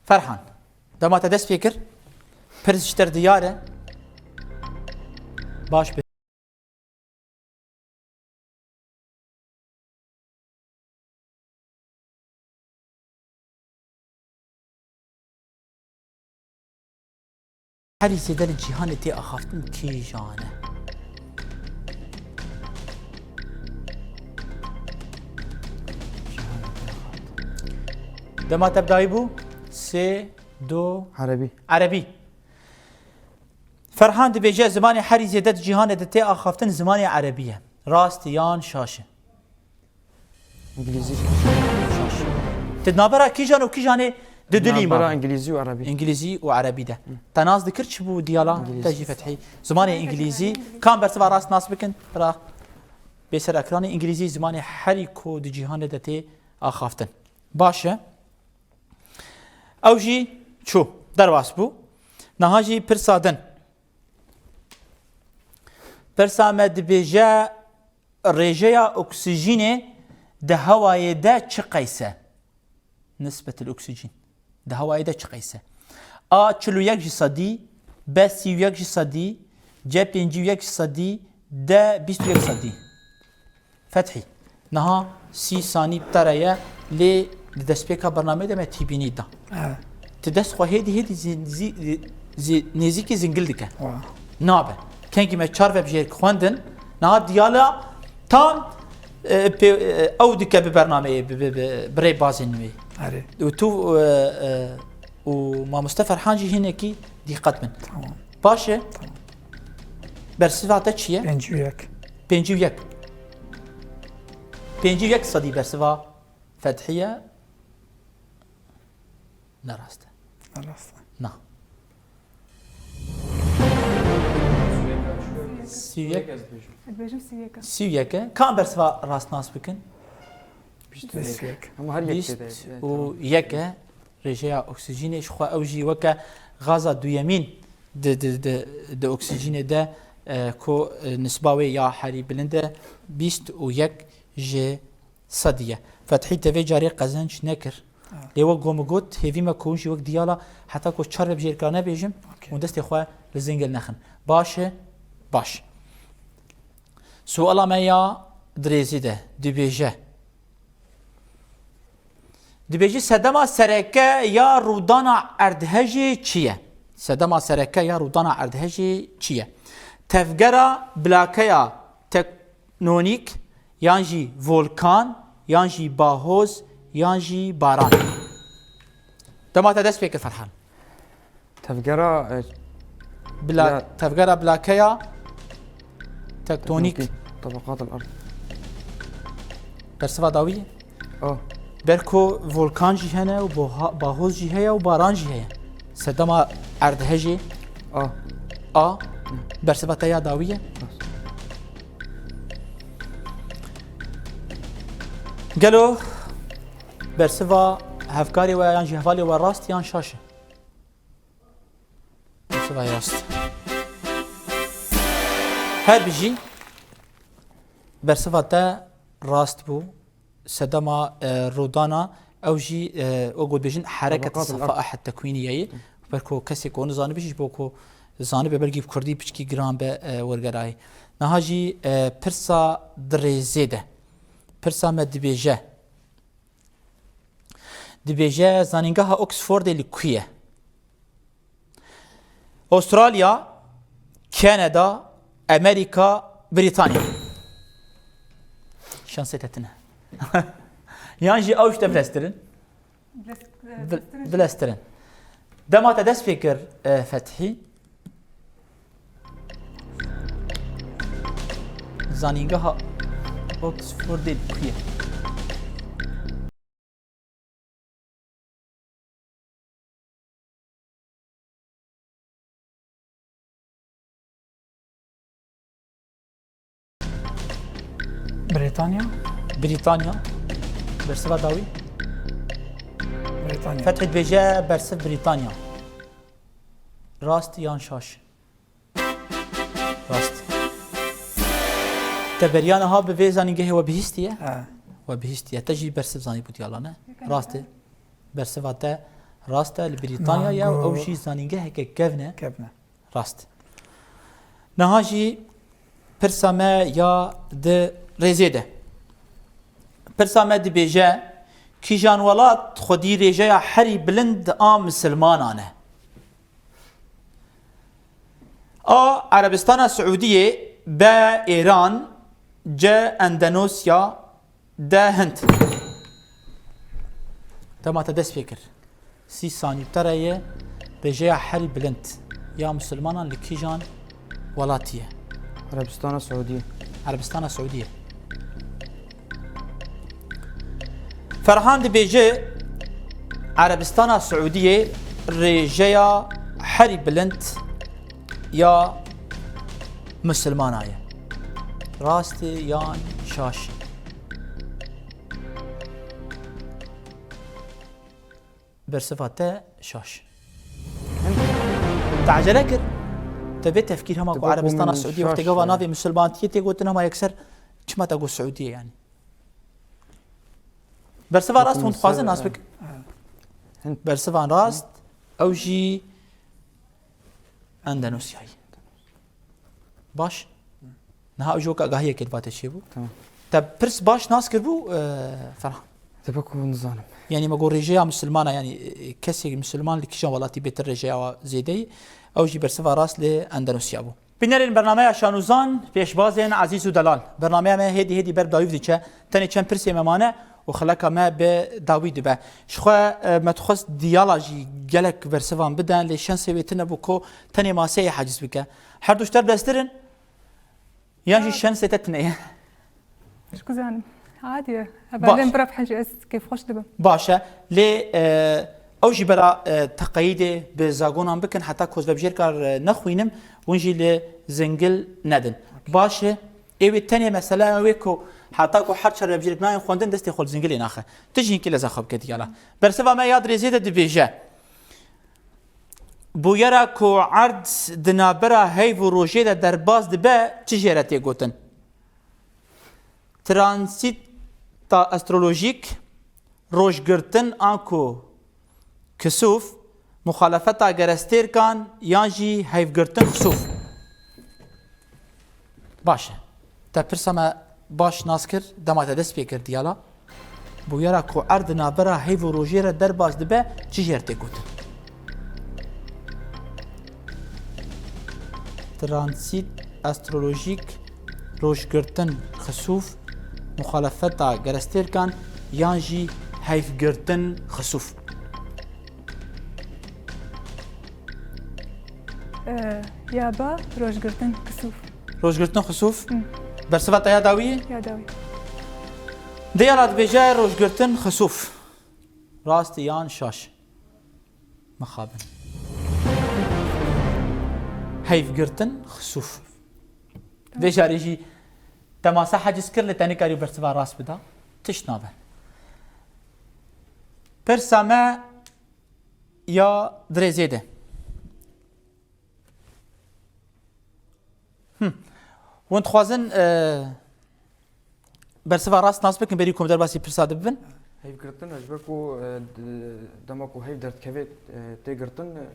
Ferhan, dema te dest pê kir, pirs ji te re diyar e. Baş be. herî zêde li cîhanê tê axaftin kîjan e? Dema te bi dayî bû, sê, du, Erebî. Erebî. Ferhan dibêje, zimanê herî zêde di cîhanê de tê axaftin zimanê erebî ye. Rast e yan şaş e? Îngilîzî. Şaş. Ti navbera kîjan û kîjanê didilî ma? Navbera Îngilîzî û Erebî. Îngilîzî û Erebî de. Te nas dikir çi bû diyala? Îngilîzî. Te jî fethî. Zimanê Îngilîzî. Kam bersiva rast nas bikin? Bira bê ser ekranê, Îngilîzî zimanê herî ku di cîhanê de tê axaftin. Baş e. Ew jî çû. Derbas bû. Niha jî pirsa din. Pirsa me dibêje, rêjeya oksîjînê di hewayê de çi qeys e? Nisbetil oksîjîn. Di hewayê de çi qeys e? A çil û yek ji sedî, B sî û yek ji sedî, C pêncî û yek ji sedî, D bîst û yek sedî. Fethî. Niha sî sanî bi te re ye, lê di destpêka bernameyê de me tîbînî da. Evet. Ti dest xwe hêdî hêdî zî, zî, zî, nêzîkî zingil dike. Wa. Nabe. Kengî me çar vebjêr xwendin, niha diyala tam, e, pê, e, ew dike bi bernameyê, bi, bi, bi, bi rêbazên wê. Erê. Û tu, e, e, û mamoste Ferhan jî hinekî dîqet bin. Tamam. Baş e. Tamam. Bersiva te çi ye? Pêncî û yek. Pêncî û yek. Pêncî û yek sedî bersiva Fethî ye. Ne rast e. Ne rast e. Na. Sî û yek. Dibêjim sî û yek e. Sî û yek e. Kam bersiva rast nas bikin? Bîst û yek. Ama her yek Bîst û yek e. Rêjeya oksîjînê ji xwe ew jî weke gaza duyemîn di, di, di, di oksîjînê de, e, ku, e, nisba wê ya herî bilind e, bîst û yek ji sedî ye. Fethî te vê carê qezenc nekir. Ha. Lê wek ku min got, hêvî me ku hûn jî wek diyala heta ku çar vebjêrka nebêjim, Okey. Hûn destê xwe li zingil nexin. Baş e? Baş. Suala me ya dirêzî de dibêje. Dibêjî sedema sereke ya rûdana erdhejê çi ye? Sedema sereke ya rûdana erdhejê çi ye? Tevgera blakeya teknonîk, yan jî volkan, yan jî bahoz, yan jî baran. Dema te dest pê kir Ferhan. Tevgera, e, Bila-, ya tevgera blakeya tektonîk. Tektonîk, tabaqat al-ard. Bersiva dawî ye? A. Ber ku volkan jî hene û boha-, bahoz jî heye û baran jî heye. Sedema erdhejê. A. A. Bersiva te ya dawî ye? Rast. Gelo bersiva hevkarê we yan jî hevalê we rast yan şaş e? Bersiva rast. Her bijî bersiva te rast bû. Sedema, e, rûdana ew jî, e, wek got bêjin hereket Tabaqat al-ard. Safa ahed tekwînî ye. Ber ku kesê ku nizanibe jî ji bo ku zanibe belkî bi kurdî piçkî giran be, e, wergerayê. Niha jî, e, pirsa di rêzê de. Pirsa me dibêje. Dibêje zanîngeha Oxfordê li ku ye? Australya, Kanada, Amerîka, Brîtanya. Şansê te tune. Yan jî ew ji te bileztir in. Bilez-, e, Bil-, bileztir in. Bileztir in. Dema te dest pê kir, e, Fethî. Zanîngeha Oxfordê li ku ye? Brîtanya. Brîtanya. Bersiva dawî. Brîtanya. Fethî dibêje bersiv Brîtanya. Rast yan şaş? Rast. Te beriya niha bi vê zanîngehê we bihîstiye? He. We bihîstiye. Te jî bersiv zanîbû diyala, ne? Rast e. Bersiva te rast e, li Brîtanya ye û ew jî zanîngeheke kevn e. Kevn e. Rast. Niha jî pirsa me ya di rêzê de. Pirsa me dibêje, kîjan welat xwedî rêjeya herî bilind a misilmanan e? A. Erebistana Siûdiyê, B. Êran, C. Endonesya, D. Hind. Dema te dest pê kir. Sî sanî te re ye, rêjeya herî bilind ya misilmanan li kîjan welatî ye? Erebistana Siûdiyê. Erebistana Siûdiyê. Ferhan dibêje, Erebistana Siûdiyê rêjeya herî bilind ya misilmana ye. Rast e yan şaş? Bersiva te şaş. Te ecele kir. Te bê tefkîr hema ku Erebistana Siûdiyê wextê gava navê misilmantiyê tê gotin, hema yekser çima te got Siûdiyê yani? Bersiva rast hûn dixwazin nas bikin. Bersivan rast, ew jî Endonesyayê. Baş. Niha ew jî wek agahiyekê li ba te çêbû. Tamam. Te pirs baş nas kiribû, e, Ferhan? Te beko nizanim. Yani me got rêjeya misilmana, yani, e, kesê misilman li kîjan welatî bêtir rêjeya wa zêde ye? Ew jî bersiva rast li Endonesya bû. Bînerên bernameya Şanûzan, pêşbazên ezîz û delal. Bernameya me hêdî hêdî ber bi dawî diçe. Tenê çend pirsê me mane û xeleka me bi dawî dibe. Ji xwe, e, me dixwest diyala jî gelek bersivan bide, lê şensê wê tune bû ku tenê maseyê haciz bike. Her du ji te bi destir in, yan jî şensê te tune ye? Ji ku zanim. Adî ye. Baş. Hevalên bira bi hecî ez kêfxweş dibim. Baş e. Lê, e, ew jî bera, e, teqeyîdê bi zagonan bikin, heta ku ez vebijêrka, e, nexwînim, hûn jî li zingil nedin. Okey. Baş e. Ê wê tenê mesela wê ku heta ku her çar vebijêrek nayên xwendin, destê xwe li zingilê naxe. Tu jî hinkî leza xwe bike diyala. Bersiva me ya dirêzê de dibêje. Bûyera ku erd di navbera heyv û rojê de derbas dibe, çi jê re tê gotin? Transîta astrolojîk, rojgirtin anku kisûf, muxalefeta gerestêrkan yan jî heyvgirtin xisûf. Baş e. Te pirsa me baş nas kir, dema te dest pê kir diyala. Bûyera ku erd di navbera heyv û rojê re derbas dibe, çi jê re tê gotin? Transît astrolojîk, rojgirtin xisûf, muxalefeta gerestêrkan yan jî heyvgirtin xisûf. Ee, ya ba rojgirtin xisûf. Rojgirtin xisûf. Hı. Bersiva te ya dawî? Ya dawî. Diyala dibêje rojgirtin xisûf. Rast e yan şaş? Mixabin. Heyvgirtin xisûf. Tamam. Vê carê jî temasa heciz kir, lê te nikarî bersiva rast bida. Tişt nabe. Pirsa me ya dirêzê de. Him. Hûn dixwazin, e, bersiva rast nas bikin, berî ku em derbasî pirsa de bibin? Heyvgirtin, ji ber ku, e, d-, dema ku heyv derdikeve, e, tê girtin, e,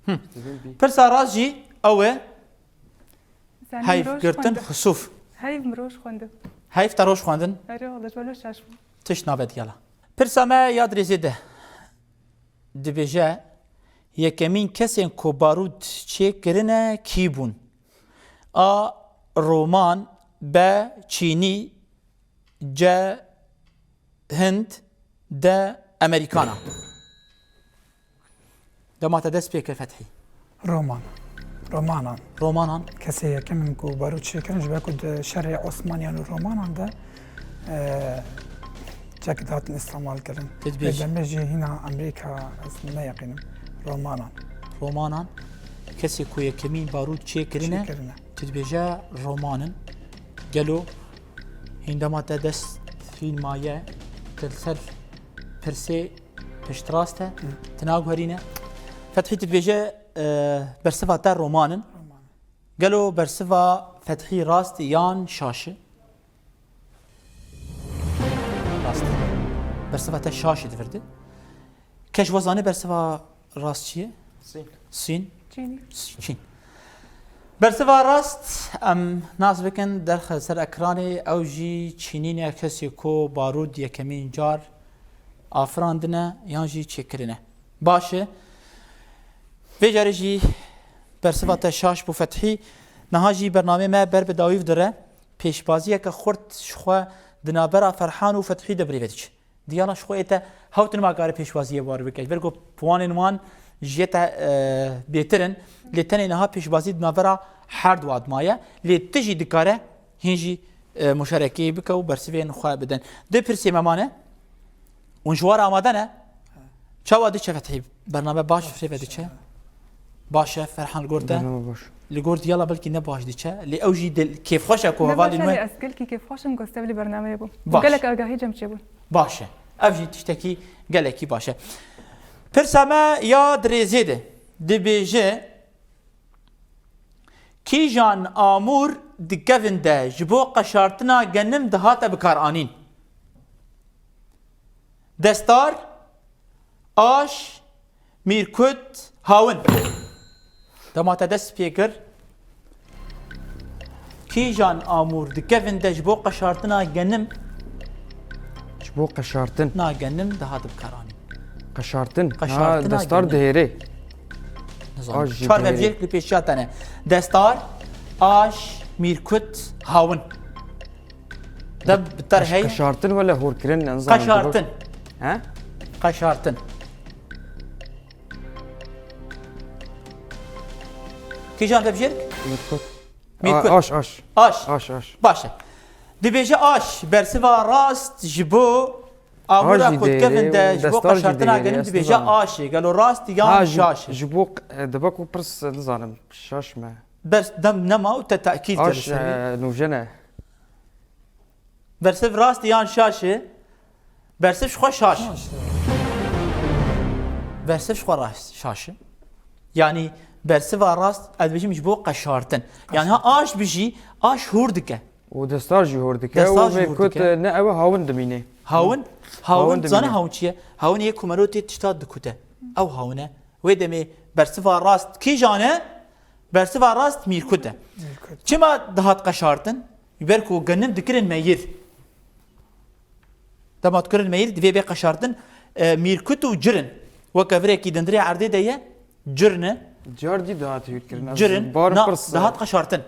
Him. Dibin bî. Pirsa rast jî ew e. Zanî roj xwendin. Heyvgirtin xisûf. Heyv min roj xwendin. Heyv te roj xwendin? Erê, wele ji ber şaş bûm. Tişt nabe diyala. Pirsa me ya dirêzê de. Dibêje, yekemîn kesên ku barût çêkirine kî bûn? A. Roman, B. Çînî, C. Hind, D. Amerîkana. Dema te dest pê kir Fethî. Roman. Romanan. Romanan. Kesê yekem in ku barût çêkirin, ji ber ku di şerê Osmaniyan û Romanan de, e, çek dihatin îstemal kirin. Ti dibêjî. Lê demê jî hîna Amerîka ez neyeqînim. Romanan. Romanan. Kesê ku yekemîn barût çêkirine, çêkirine, tu dibêje romanin. Gelo hîn dema te dest fîlma ye, tu li ser pirsê piştrast e, tu naguherîne. Fethî tu dibêje, e, bersiva te roman in. Roman. Gelo bersiva Fethî rast e yan şaş e? Rast e. Bersiva te şaş e di vir de. Kes we zane bersiva rast çi ye? Sîn. Sîn. Çînî. Çîn. Bersiva rast, em nas bikin derxe ser ekranê, ew jî çînî ne, kesê ku barûd yekemîn car afirandine yan jî çêkirine. Baş e. Vê carê jî bersiva te şaş bû Fethî. Niha jî bernameyê me ber bi dawî ve dire. Pêşbaziyeke xurt ji xwe di navbera Ferhan û Fethî de bi rê ve diçe. Diyana ji xwe ê te hewt nima kare pêşbaziyê war bike. Ji ber ku puanên wan ji yê te, e, bêtir in. Lê tenê niha pêşbazî di navbera her du adma ye. Lê tu jî dikare hîn jî, e, muşarekeyê bike û bersivên xwe bidin. Du pirsê me mane. Hûn ji war amade ne? Çawa diçe Fethî? Bername baş rê ve diçe? Baş e, Ferhan, li gor te? Bername baş. Li gor Diyala belkî ne baş diçe. Lê ew jî dil kêfxweş e ku Ne hevalên baş e, lê wê ez gelkî kêfxweş im ku ez tev li bernameyê bûm. Baş. Gelek agahî cem çêbûn. Baş e. Ev jî tiştekî gelekî baş e. Pirsa me ya di rêzê de dibêje, Kîjan amûr di kevin de ji bo qeşartina genim dihate bikaranîn? Destar, aş, mîrkut, hawin. Dema te dest pê kir, kîjan amûr di kevin de ji bo qeşartina genim Ji bo qeşartin. Na genim dihat bikaranîn. Qeşartin. Qeşartina Ha, destar genim. dihêrê. Nizanim. Aş jî Çar dihêrê. vevcêrk li pêşiya te ne. Destar, aş, mîrkut, hawin. De bi ter Qeş-, hey. Qeşartin wele hûrkirin, nizanim. Qeşartin. He? Qeşartin. Kîjan vevcêrk? Mîrkut. Mîrkut. A-, aş, aş. Aş. Aş, aş. Baş e. Dibêje aş, bersiva rast ji bo amûra Aş jî ku dikevin dihêrê de û ji bo destar jî qeşartina dihêrê, genim ez dibêje nizanim. aş e. Gelo rast yan Ha, ji, şaş e? ji bo, e, dibe ku pirs, e, nizanim, şaş me. Bers dem nema û te tekîd kir Aş, li ser wî. e, nûjen e. Bersiv rast yan şaş e? Bersiv ji xwe şaş. Şaş e. Bersiv ji xwe rast şaş e. Yanî bersiva rast, ez dibêjim ji bo qeşartin. Yanî ha aş bijî, aş hûr dike. Û destar jî hûr dike. Destar Û jî hûr mîrkut, dike. e, ne ew e hawin dimîne. Hawin, hawin Hawin, zane dimîne. hawin çi ye? Hawin yê ku mero tê tişta dikute. Ew hawin e. Wê demê bersiva rast kîjan e? Bersiva rast mîrkut e. Mîrkut. Çima dihat qeşartin? Ji ber ku genim dikirin meyir. Dema dikirin meyir, divê bê qeşartin, e, mîrkut û cirin. Weke virekî dindirê erdê de ye, cirin e. Car dî dihat hûr kirin. Ez Cirin, bar na, pirs, e, dihat qeşartin.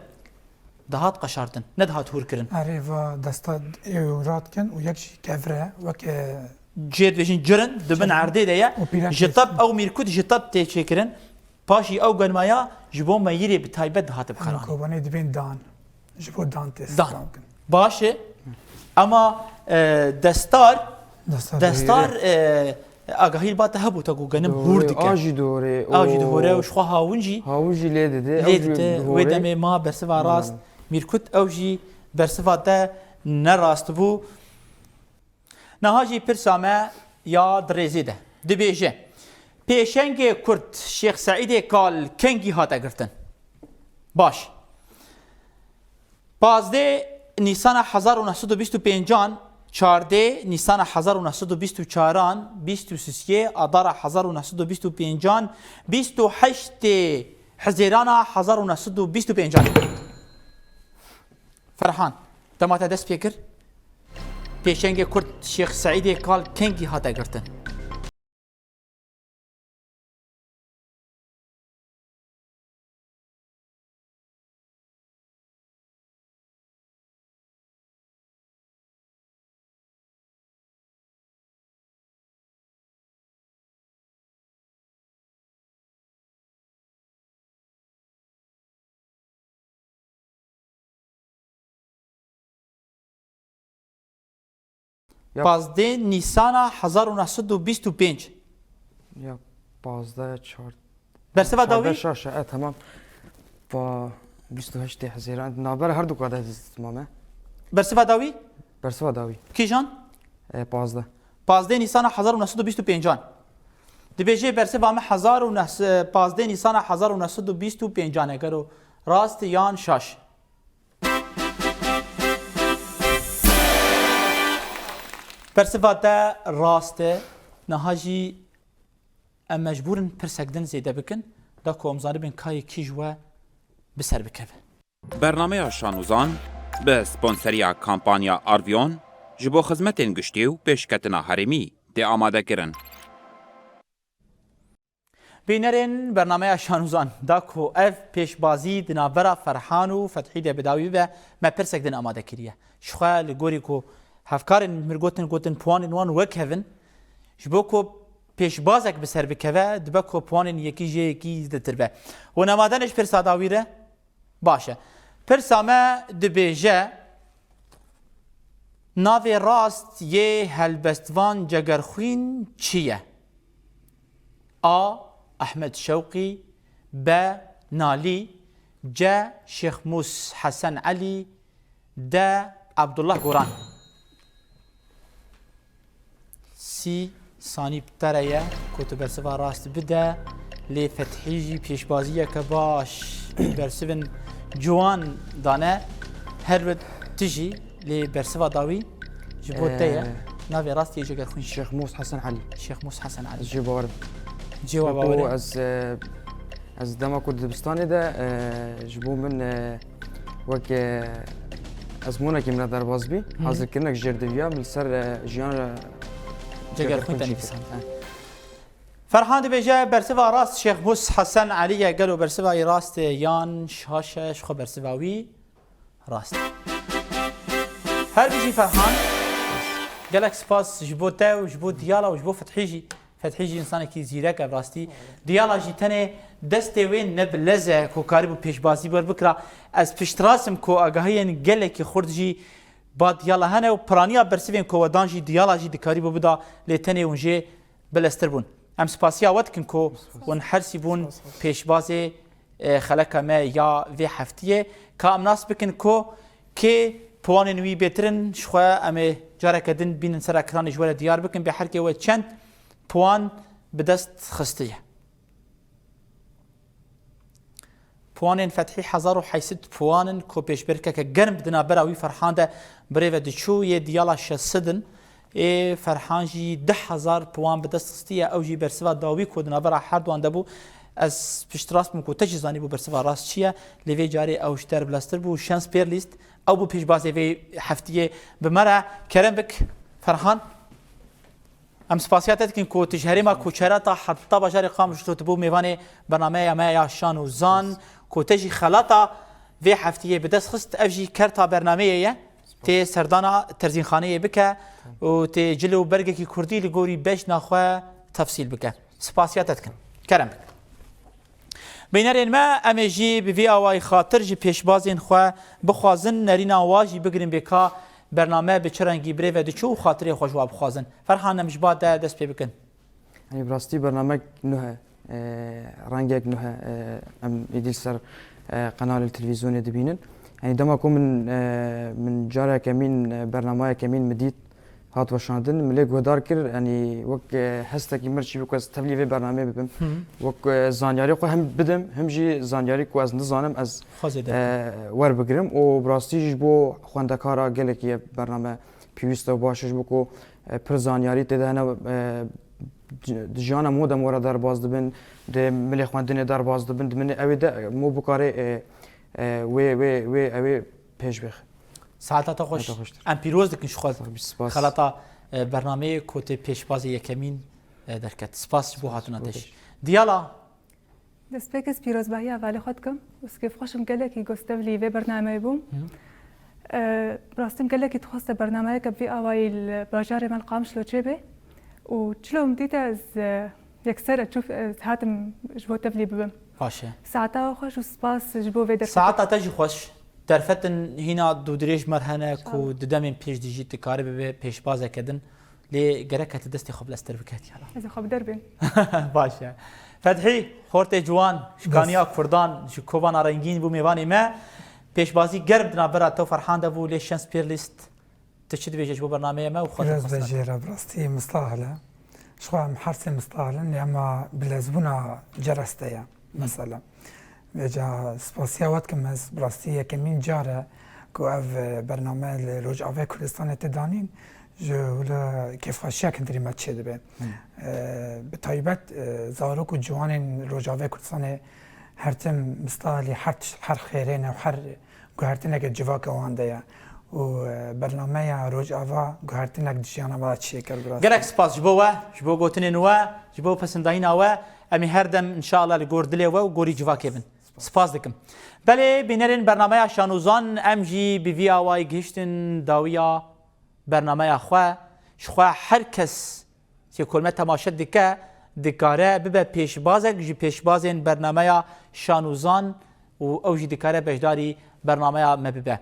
Dihat qeşartin, ne dihat hûr kirin. Erê va desta ê û rat kin û yek jî kevre, weke Cê dibêjin cirin, di bin Cirin. erdê de ye. Û pîrek Ji lê tep ew mîrkut ji tep tê çêkirin. Paşî ew genmaya ji bo meyirê bi taybet dihate Em bikaranîn. Kobanê dibên dan. Ji bo dan tê Dan. stran kin. Baş e. Ema, e, destar, Destar destar, dihêre. e, agahî li ba te hebû te ku genim Doğru, hûr dike. a jî doğru. Aw jî O dihore û ji xwe hawin jî Hawin jî lê dide, ew lê jî dide. dihore. Wê demê ma bersiva rast. Doğru. Mîrkut ew jî bersiva te ne rast bû. Niha jî pirsa me ya di rêzê de dibêje, pêşengê Kurd Şêx Seîdê Kal kengî hate girtin? Baş. Pazdeh Nîsana hezar û neh sed û bîst û pêncan, çardeh Nîsana hezar û neh sed û bîst û çaran, bîst û sisê Adara hezar û neh sed û bîst û pêncan, bîst û heştê Hizêrana hezar û neh sed û bîst û pêncan. Ferhan, dema te dest pê kir, pêşengê Kurd Şêx Seîdê Kal kengî hate girtin? Ya. Pazdeh Nîsana hezar û neh sed û bîst û pênc. Ya, pazdeh, çar-, Bersiva çardeh dawî? şaş e, e, tamam. Pa, bîst û heştê Hezîran. Navbera her du kade tamam e. Bersiva dawî? Bersiva dawî. Kîjan? E, pazdeh. Pazdeh Nîsana hezar û neh sed û bîst û pêncan. Dibêje bersiva me hezar û neh sed, pazdeh Nîsana hezar û neh sed û bîst û pêncan e. Gero rast e yan şaş? Bersiva te rast e. Niha jî em mecbûr in pirsek din zêde bikin, da ku em zanibin kayê kî ji we bi ser bikeve. Bernameya Şanûzan bi sponseriya kampanya Arvion ji bo xizmetên giştî û pêşketina herêmî tê amadekirin. Bînerên bernameya Şanûzan da ku ev pêşbazî di navbera Ferhan û Fethî de bi dawî bibe, me pirsek din amade kiriye. Ji xwe li gorî ku hevkarên mir gotin, gotin puanên wan wek hev in, ji bo ku pêşbazek bi ser bikeve, dibe ku puanên yekî jê yekî zêdetir be. Hûn amade ne ji pirsa dawî re? Baş e. Pirsa me dibêje, navê rast yê helbestvan Cegerxwîn çi ye? A. Ehmed Şewqî. B. Nalî. C. Şêxmûs Hesen Elî. D. Abdullah Goran. Sî sanî bi te re ye ku tu bersiva rast bide, lê Fethî jî pêşbaziyeke baş, bersivên ciwan dane. Her wê tu jî, lê bersiva dawî ji bo te ye. Ee, Navê rast yê Cegerxwîn çi? Şêxmûs Hesen Elî. Şêxmûs Hesen Elî. Ji bo Cêwa Wekû bawerê. ez, e, ez dema ku di dibistanê de, e, ji bo min, e, wek, e, ezmûnekî min re derbas bî, Hı hı. hazirkirinek jêr diviya min li ser, e, jiyana Cegerxwîn Cegerxwîn te çêkir. nivîsand. He. Ferhan dibêje, bersiva rast Şêxmûs Hesen Elî ye. Gelo bersiva wî rast e yan şaş e? Ji xwe bersiva wî rast. Her bijî Ferhan. Gelek spas ji bo te û ji bo Diyala û ji bo Fethî jî. Fethî jî însanekî zîrek e bi rastî. Diyala jî tenê destê wê ne bi lez e ku karîbû pêşbazî bi we bikira. Ez piştrast im ku agahiyên gelekî xurt jî ba Diyala hene û piraniya bersivên ku we dan jî Diyala jî dikarîbû bida, lê tenê hûn jê bileztir bûn. Em spasiya we dikin ku hûn hersî bûn pêşbazê, e, xeleka me ya vê heftiyê. Ka em nas bikin ku kê puanên wî bêtir in, ji xwe em ê careke din bînin ser ekranê ji we re diyar bikin, bê her kê we çend puan bi dest xistiye. Puanên Fethî hezar û heyt sed puan in ku pêşbirkeke germ di navbera wî Ferhan de bi rê ve diçû, yê Diyala şeş sed in. Ê Ferhan jî deh hezar puan bi dest xistiye, ew jî bersiva dawî ku di navbera herduwan de bû. Ez piştrast bûm ku te jî zanîbû bersiva rast çi ye, lê vê carê ew ji te re bileztir bû. Şans Pêrlîst, ew bû pêşbazê vê heftiyê. Bi me re kerem bik, Ferhan. Em spasiya te dikin ku tu ji herêma Koçerata heta bajarê Qamişlo tu bû mêvanê bernameya me ya Şan û Zan, ku te jî xelata vê heftiyê bi dest xist. Ev jî kerta bernameyê ye. Tê serdana terzînxaneyê bike û tê cil û bergekî kurdî li gorî bejna xwe tefsîl bike. Spasiya te dikin. Kerem bik. Bînerên me, em ê jî bi vî awayî xatir ji pêşbazên xwe bixwazin, nerîna wa jî bigirin bê ka bername bi çi rengî bi rê ve diçû û xatirê xwe ji wa bixwazin. Ferhan, em ji ba te dest pê bikin. Yanî bi rastî bernamek nuh e, e, rengek nuh e, e, em êdî li ser, e, qenalê televîzyonê dibînin. Yanî dema ku min, e, min cara yekemîn, e, bernama yekemîn min dît, hat weşandin, min lê guhdar kir, yanî wek, e, hestekî min çî bû ku ez tevlî vê bernameyê bibim. Hı. Wek, e, zanyarî xwe hem bidim, hem jî zanyarî ku ez nizanim, ez, Xwezê e, derxin. Werbigrim û bi rastî jî ji bo xwendekara gelekî ye bername pêwîst e û baş e, ji bo ku, e, pir zanyarî tê de hene, e, di jiyana mo de mo re derbas dibin, di milê xwendinê derbas dibin, di milê ew ê de mo bikare, e, e, wê, wê, wê, ew ê pêş bêx. Saeta te xweş. Saeta xweştir. Em pîroz dikin ji xwe. Spas. Xelata, e, bernameyê ku tê pêşbazê yekemîn, e, derket. Spas ji bo hatina te jî. Diyala. Destpêk ez pîrozbahiya hevalê xwe dikim. Ez kêfxweş im gelekî ku ez tevlî vê bernameyê bûm. Hı. E, bi rastî min gelekî dixwest bernameyeke bi vî awayî li bajarê me li Qamişlo çêbe. Û çilo min dîte ez, e, yekser ez çû, ez hatim ji bo tevlî bibim. Baş e. Saeta we xweş û spas ji bo vê derfetê. Saeta te jî xweş. Derfetên hîna dûdirêj me re hene ku di demên pêş de jî tu karî bibe pêşbazeke din. Lê gerek e tu destê xwe bileztir bike, Diyala. Ez ê xwe bi der bêm. Baş e. Fethî, xortê ciwan, şikaniya kurdan, ji kovana rengîn bû mêvanê me. Pêşbazî germ di navbera te û Ferhan de bû, lê şans pêrlîst. Tu çi dibêje ji bo bernameyê me û xwe Biraz te xwestin? Bejêre, bi rastî mistahil e. Ji xwe em her sê mistahil in, lê ema bilezbûna cereste ye, mesela. Vêca spasiya we dikim, ez bi rastî yekemîn car e ku ev, e, bername li Rojavê Kurdistanê tê danîn, ji wilo kêfxweşiyek hundirî me çêdibe. E, bi taybet, e, zarok û ciwanên Rojavê Kurdistanê her tim mistahlî her tişt, her xêrê ne û her guhertineke civaka wan de ye. Û, e, bernameya Rojava guhertinek di jiyana me de çêkir bi rastî. Gelek spas ji bo we, ji bo gotinên we, ji bo pesindahîna we. Em ê her dem inşallah li gor dilê we û gorî civakê bin. Spas dikim. Belê bînerên bernameya Şanûzan, em jî bi vî awayî gihiştin dawiya bernameya xwe. Ji xwe her kes Sêkolme temaşe dike, dikare bibe pêşbazek ji pêşbazên bernameya Şanûzan û ew jî dikare beşdarî bernameya me bibe.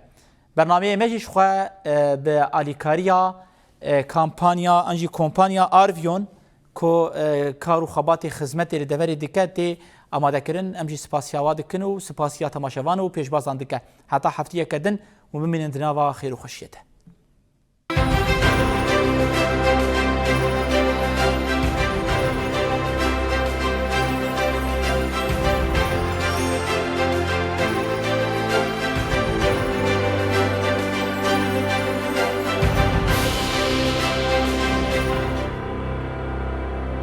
Bernameyê me jî ji xwe, e, bi alîkariya, e, kampanya, an jî kompanya Arvion ku, e, kar û xebatê xizmetê li deverê dike tê amadekirin. Em jî spasiya wa dikin û spasiya temaşevan û pêşbazan dike. Heta heftiyeke din û bimînin di nava xêr û xweşiyê de.